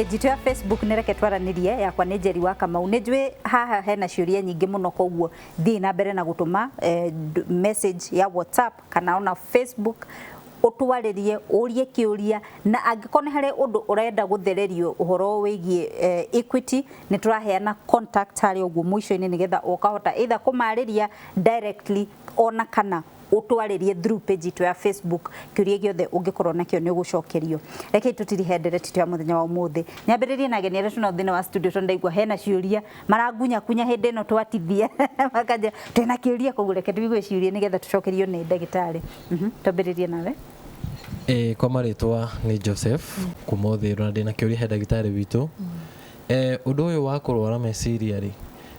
Page itũ ya Facebook nĩ Reke Twaranĩrie, yakwa nĩ Njeri wa Kamau. Nĩ njũĩ haha hena ciũria nyingĩ mũno, koguo thiĩ na mbere na gũtũma message ya WhatsApp kana ona Facebook, ũtwarĩrie, ũrie kĩũria, na angĩkorwo nĩ harĩ ũndũ ũrenda gũthererio ũhoro wĩgiĩ Equity, nĩ tũraheana contact harĩa ũguo mũico-inĩ, nĩgetha ũkahota either kũmarĩria directly ona kana ũtwarĩrie through page itũ ya Facebook. Kĩũria gĩothe ũngĩkorwo nakĩo nĩ ũgũcokerio. Rekei tũtirihe ndereti itũ ya mũthenya wa ũmũthĩ. Nyambĩrĩrie na ageni arĩa twĩnao thĩinĩ wa studio, tondũ ndaigua hena ciũria marangunya kunya hĩndĩ ĩno twatithia, makanja twĩna kĩũria, koguo reke tũigue ciũria nĩgetha tũcokerio nĩ ndagĩtarĩ. Twambĩrĩrie nawe. Ĩĩ, kwa marĩtwa nĩ Joseph kuma Ũthĩrũ, na ndĩna kĩũria he ndagĩtarĩ witũ. Ũndũ ũyũ wa kũrwara meciria rĩ,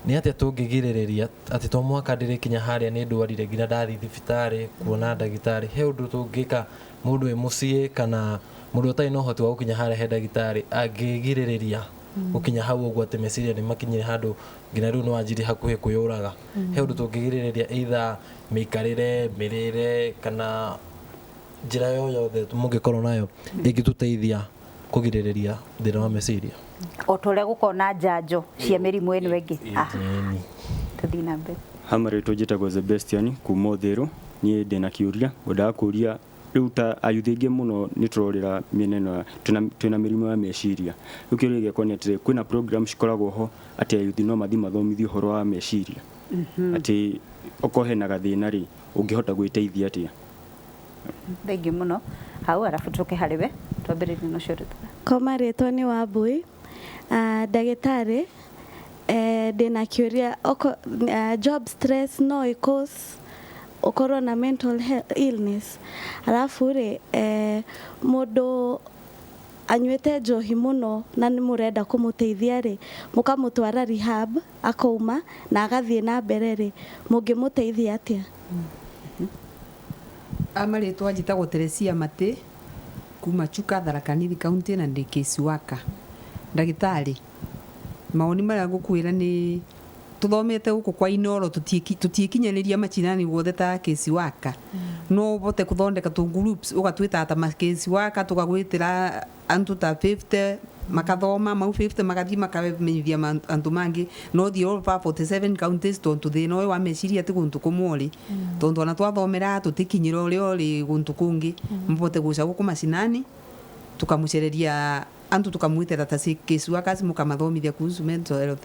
nĩ atĩa tũngĩgirĩrĩria atĩ to mũhaka ndĩrĩkinya harĩa nĩ ndwarire nginya ndathiĩ thibitarĩ kuona ndagĩtarĩ? He ũndũ tũngĩka mũndũ wĩ mũciĩ kana mũndũ ũtarĩ na ũhoti wa gũkinya harĩa he ndagĩtarĩ angĩgirĩrĩria gũkinya hau ũguo, atĩ meciria nĩ makinyire handũ nginya rĩu nĩ wanjirie hakuhĩ kwĩyũraga? He ũndũ tũngĩgirĩrĩria, either mĩikarĩre, mĩrĩre, kana njĩra yo yothe mũngĩkorwo nayo ĩngĩtũteithia kũgirĩrĩria thĩna wa meciria? O ta ũrĩa gũkorwo na njanjo cia mĩrimũ ĩno ĩngĩ. Aha. Ĩni. Tũthiĩ na mbere. Ha marĩtwa njĩtagwo Sebastian kuma Ũthĩrũ. Niĩ ndĩna kĩũria ngwendaga kũria. Rĩu ta ayuthi aingĩ mũno nĩ tũrorĩra mĩena ĩno twĩna mĩrimũ ya meciria. Rĩu kĩũria gĩakwa nĩ atĩrĩ, kwĩna program cikoragwo ho atĩ ayuthi no mathiĩ mathomithio ũhoro wa meciria, atĩ okorwo hena gathĩna rĩ, ũngĩhota gwĩteithia atĩa? Thengiũ mũno hau, arabu tũke harĩ we, twambĩrĩrie na ũcio ũrĩ. Kwa marĩtwa nĩ Wambui. Ndagĩtarĩ, ndĩna kĩũria oko, job stress no ĩ cause ũkorwo na mental illness? Arabu rĩ, mũndũ anyuĩte njohi mũno na nĩ mũrenda kũmũteithia rĩ, mũkamũtwara rehab, akauma na agathiĩ na mbere rĩ, mũngĩmũteithia atĩa? Amarĩtwa njĩtagwo Teresia Matĩ kuma Chuka, Tharaka Nithi County, na ndĩ case worker. Ndagĩtarĩ, mawoni marĩa ngũkwĩra nĩ tũthomete gũkũ kwa Inoro, tũtiĩkinyanĩria macinani guothe ta case worker. No ũvote kũthondeka tũ groups, ũgatwĩta ta ma case worker, tũgagwĩtĩra antu ta 50, makathoma mau 50, magathiĩ makamenyithia antu mangĩ, no thiĩ over 47 counties, tondu thĩna ũyũ wa meciria ti gũntũ kũmwe ũrĩ, tondu ona twathomera tũtikinyĩra ũrĩa ũrĩ gũntũ kũngĩ. Mbote gũca gũkũ macinani, tukamucereria antu, tukamwĩtĩra ta case workers, mukamathomithia kuhusu mental health.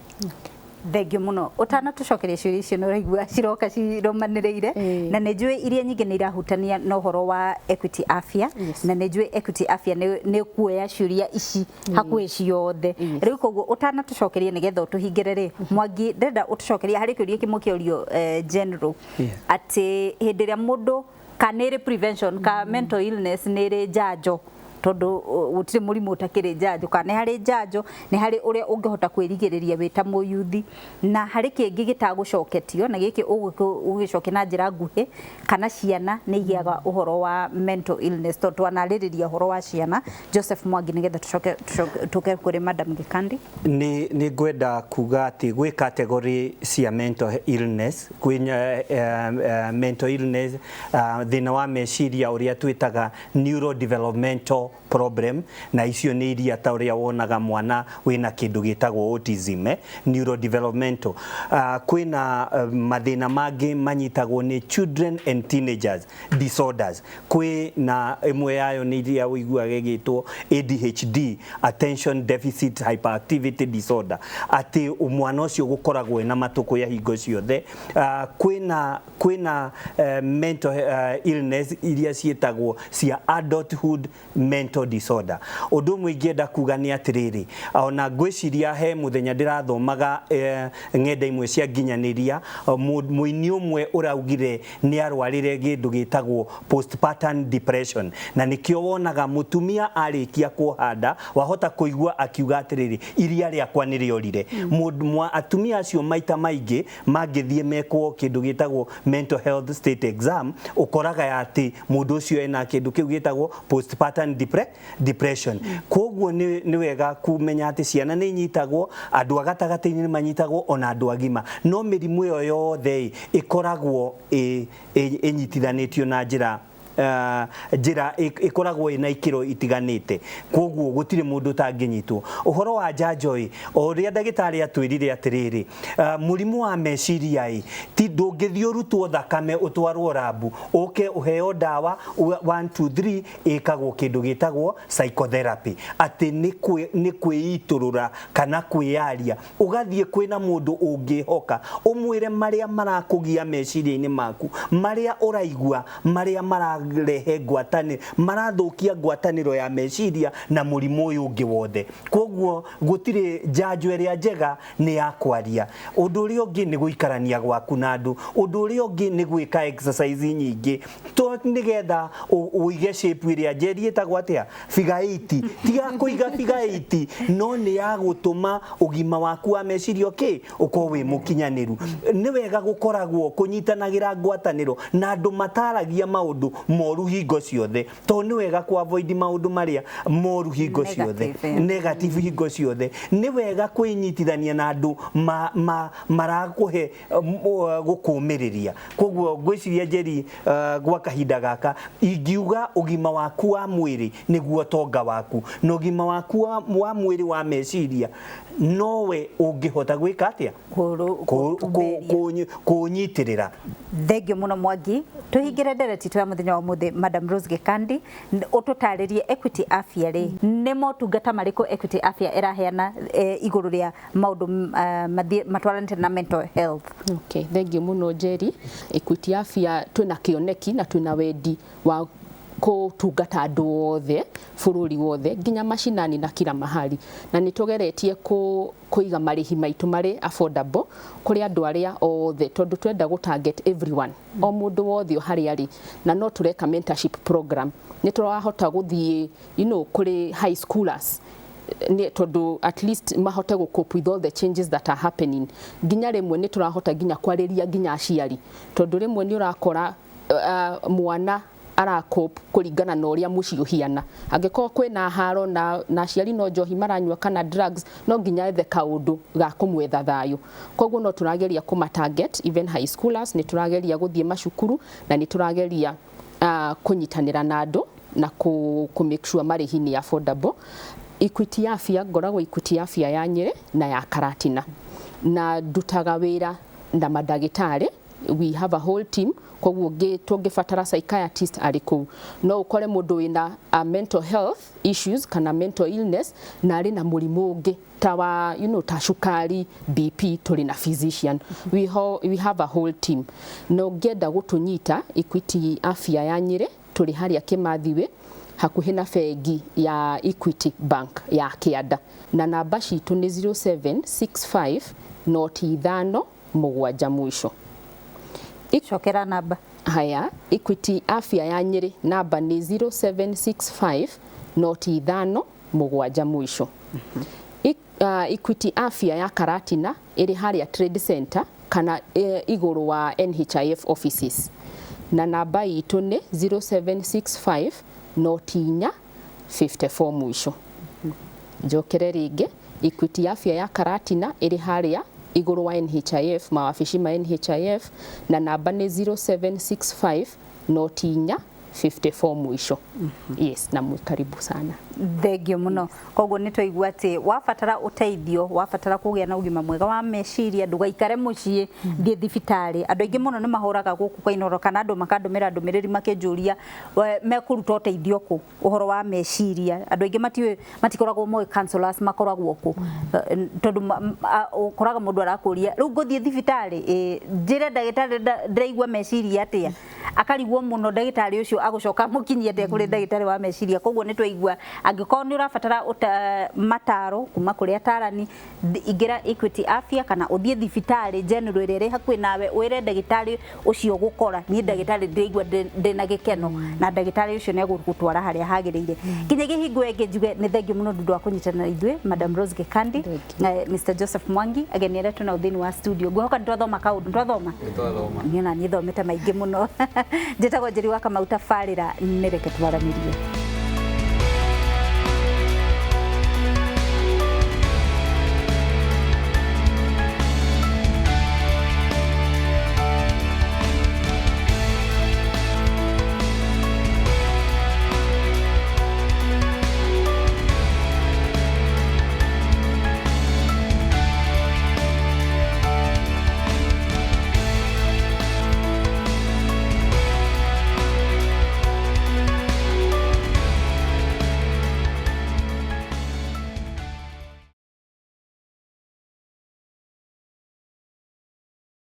Thengiũ mũno. Ũtanatũcokeria ciũria icio, nĩ ũraigua ciroka ciromanĩrĩire, na nĩ njũĩ iria nyingĩ nĩ irahutania na ũhoro wa Equity Afya, na nĩ njũĩ Equity Afya nĩ kuoya ciũria ici hakuhĩ ciothe rĩu. Koguo ũtanatũcokeria, nĩgetha ũtũhingĩre rĩ, Mwangi, ndĩrenda ũtũcokerie harĩ kĩũria kĩmwe kĩũrio general, atĩ hĩndĩ ĩrĩa mũndũ ka nĩ ĩrĩ prevention ka mental illness, nĩ ĩrĩ njanjo, tondũ gũtirĩ mũrimũ ũtakĩrĩ njanjo, kana nĩ harĩ njanjo, nĩ harĩ ũrĩa ũngĩhota kwĩrigĩrĩria wĩ ta mũyuthi? Na harĩ kĩngĩ gĩtagũcoketio na gĩkĩ ũgĩcokia na njĩra nguhĩ, kana ciana nĩ igĩaga ũhoro wa mental illness, tondũ twanarĩrĩria ũhoro wa ciana. Joseph Mwangi, nĩgetha tũcoke tũke kũrĩ Madam Gikandi. Nĩ ngwenda kuga atĩ gwĩ category cia mental illness. Kwĩ mental illness, thĩna wa meciria ũrĩa twĩtaga neurodevelopmental problem, na icio nĩ iria ta ũrĩa wonaga mwana wĩna kĩndũ gĩtagwo autism, neurodevelopmental. Kwĩna mathĩna mangĩ manyitagwo nĩ children and teenagers disorders. Kwĩ na ĩmwe yayo nĩ iria ũiguaga ĩgĩtwo ADHD, attention deficit hyperactivity disorder, atĩ mwana ũcio gũkoragwo ena matũkũya hingo ciothe. Kwĩna mental illness iria ciĩtagwo cia adulthood mental disorder. Ũndũ ũmwe ingĩenda kuga nĩ atĩrĩrĩ, ona ngwĩciria he mũthenya ndĩrathomaga ng'enda imwe cia nginyanĩria, mũini ũmwe ũraugire nĩ arwarire kĩndũ gĩtagwo postpartum depression, na nĩkĩo wonaga mũtumia arĩkia kuoha nda, wahota kũigua akiuga atĩrĩrĩ, "Iria rĩakwa nĩ rĩorire." Atumia acio maita maingĩ mangĩthiĩ mekwo kĩndũ gĩtagwo mental health state exam, ũkoraga atĩ mũndũ ũcio ena kĩndũ kĩu gĩtagwo postpartum depression. Koguo nĩ wega kumenya atĩ ciana nĩ inyitagwo, andũ a gatagatĩ-inĩ nĩ manyitagwo, ona andũ agima, no mĩrimũ ĩyo yothe ĩkoragwo ĩnyitithanĩtio na njĩra njĩra ĩkoragwo ĩna ikĩro itiganĩte, koguo gũtirĩ mũndũ ũtangĩnyitwo. Ũhoro wa njanjo ĩ, o ũrĩa ndagĩtarĩ atwĩrire atĩrĩrĩ, mũrimũ wa meciria ĩ, ti ndũngĩthiĩ ũrutwo thakame ũtwarwo rabu ũke ũheo ndawa 1 2 3, ĩkagwo kĩndũ gĩtagwo psychotherapy, atĩ nĩ kwĩitũrũra kana kwĩyaria, ũgathiĩ kwĩna mũndũ ũngĩhoka ũmwĩre marĩa marakũgia meciria-inĩ maku, marĩa ũraigua, marĩa mararehe ngwatanĩro, marathũkia ngwatanĩro ya meciria na mũrimũ ũyũ ũngĩ wothe. Koguo gũtirĩ njanjo ĩrĩa njega nĩ ya kwaria. Ũndũ ũrĩa ũngĩ nĩ gũikarania gwaku na andũ, ũndũ ũrĩa ũngĩ nĩ gwĩka exercise nyingĩ to nĩgetha ũige shape ĩrĩa njeri ĩtagwo atĩa, figure 8, ti ya kũiga figure 8, no nĩ ya gũtũma ũgima waku wa meciria ũkĩ ũkorwo wĩ mũkinyanĩru. Nĩ wega gũkoragwo kũnyitanagĩra ngwatanĩro na andũ mataragia maũndũ moru hingo ciothe, tondũ nĩ wega ku avoid maũndũ marĩa moru hingo ciothe, negative hingo ciothe. Nĩ wega kwĩnyitithania na andũ marakũhe gũkũmĩrĩria. Koguo ngwĩciria Njeri, gwa kahinda gaka ingiuga ũgima waku wa mwĩrĩ nĩguo tonga waku, na ũgima waku wa mwĩrĩ wa meciria nowe ũngĩhota gwĩka atĩa, kũnyitĩrĩra. Thengio mũno Mwangi. Tũhingĩre ndereti ya mũthenya wa ũmũthĩ, Madam Rose Gikandi, ũtũtarĩrie Equity Afya rĩ, nĩ motungata marĩkũ Equity Afya ĩraheana igũrũ rĩa maũndũ matwaranĩte na mental health? Okay, thengio mũno Njeri. Equity Afya twĩna kĩoneki na twĩna wendi wa kũtungata andũ othe bũrũri wothe nginya macinani na kila mahali, na nĩ tũgeretie kũiga marĩhi maitũ marĩ affordable kũrĩ andũ arĩa othe, tondũ twenda gũ target everyone, o mũndũ wothe o harĩa arĩ. Na no tũreka mentorship program, nĩ tũrahota gũthiĩ kũrĩ high schoolers, tondũ at least mahote gũ cope with all the changes that are happening. Nginya rĩmwe nĩ tũrahota nginya kwarĩria nginya aciari, tondũ rĩmwe nĩ ũrakora mwana aracope kũringana na ũrĩa mũciĩ ũhiana. Angĩkorwo kwĩna haro na aciari no njohi maranyua kana drugs, no nginya ethe kaũndũ ga kũmwetha thayũ. Koguo no tũrageria kũma target even high schoolers, nĩ tũrageria gũthiĩ macukuru na nĩ tũrageria kũnyitanĩra na andũ na kũ make sure marĩhi nĩ affordable. Equity Afya, ngoragwo Equity Afya ya Nyĩrĩ na ya Karatina, na ndutaga wĩra na mandagĩtarĩ. We have a whole team, koguo tũngĩbatara psychiatrist arĩ kũu. No ũkore mũndũ wĩna mental health issues kana mental illness na arĩ na mũrimũ ũngĩ ta wa ta cukari, BP, tũrĩ na physician. We have a whole team. Na ũngĩenda gũtũnyita Equity Afya ya Nyĩrĩ, tũrĩ harĩa Kĩmathi Way, hakuhĩ na bengi ya Equity Bank ya Kĩanda, na namba citũ nĩ 0765 05 7 mwisho. Cokera namba. Haya, Equity Afya ya Nyĩrĩ namba nĩ 0765 05 7 mwisho. Equity Afya ya Karatina ĩrĩ harĩa Trade Center kana igũrũ wa NHIF offices, na namba itũ nĩ 0765 04 54 mwisho. Njokere rĩngĩ, Equity Afya ya Karatina ĩrĩ harĩa igũrũ wa NHIF, mawabici ma NHIF, na namba nĩ 0765 04 54 mwisho. Yes, na karibu sana. Thengio mũno. Koguo nĩ twaigua atĩ wabatara ũteithio, wabatara kũgĩa na ũgima mwega wa meciria, ndũgaikare mũciĩ, thiĩ thibitarĩ. Andũ aingĩ mũno nĩ mahũraga gũkũ kwa Inooro kana andũ makandũmĩra ndũmĩrĩri makĩnjũria mekũruta ũteithio kũ ũhoro wa meciria. Andũ aingĩ matiũĩ, matikoragwo moĩ counselors makoragwo kũ, tondũ ũkoraga mũndũ arakũria rĩu ngũthiĩ thibitarĩ, njĩre ndagĩtarĩ ndĩraigua meciria atĩa, akarigwo mũno ndagĩtarĩ ũcio agũcoka mũkinyie atĩa kũrĩ ndagĩtarĩ wa meciria. Koguo nĩ twaigua angĩkorwo nĩ ũrabatara mataro kuma kũrĩ atarani, ingĩra Equity Afya kana ũthiĩ thibitarĩ general ĩrĩa ĩrĩ hakuhĩ nawe, wĩre ndagĩtarĩ ũcio gũkora niĩ ndagĩtarĩ ndĩraigua ndĩna gĩkeno, na ndagĩtarĩ ũcio nĩ egũgũtwara harĩa hagĩrĩire. Nginyagia hingo ĩngĩ njuge nĩ thengio mũno nĩ ũndũ wa kũnyitanĩra na ithuĩ, Madam Rose Gikandi na Mr Joseph Mwangi, ageni arĩa twĩnao thĩinĩ wa studio. Ngwĩhoka nĩ twathoma kaũndũ, nĩ twathoma? Niĩ ona niĩ thomete maingĩ mũno. Njĩtagwo Njeri wa Kamau, tabarĩra nĩ reke twaranĩrie.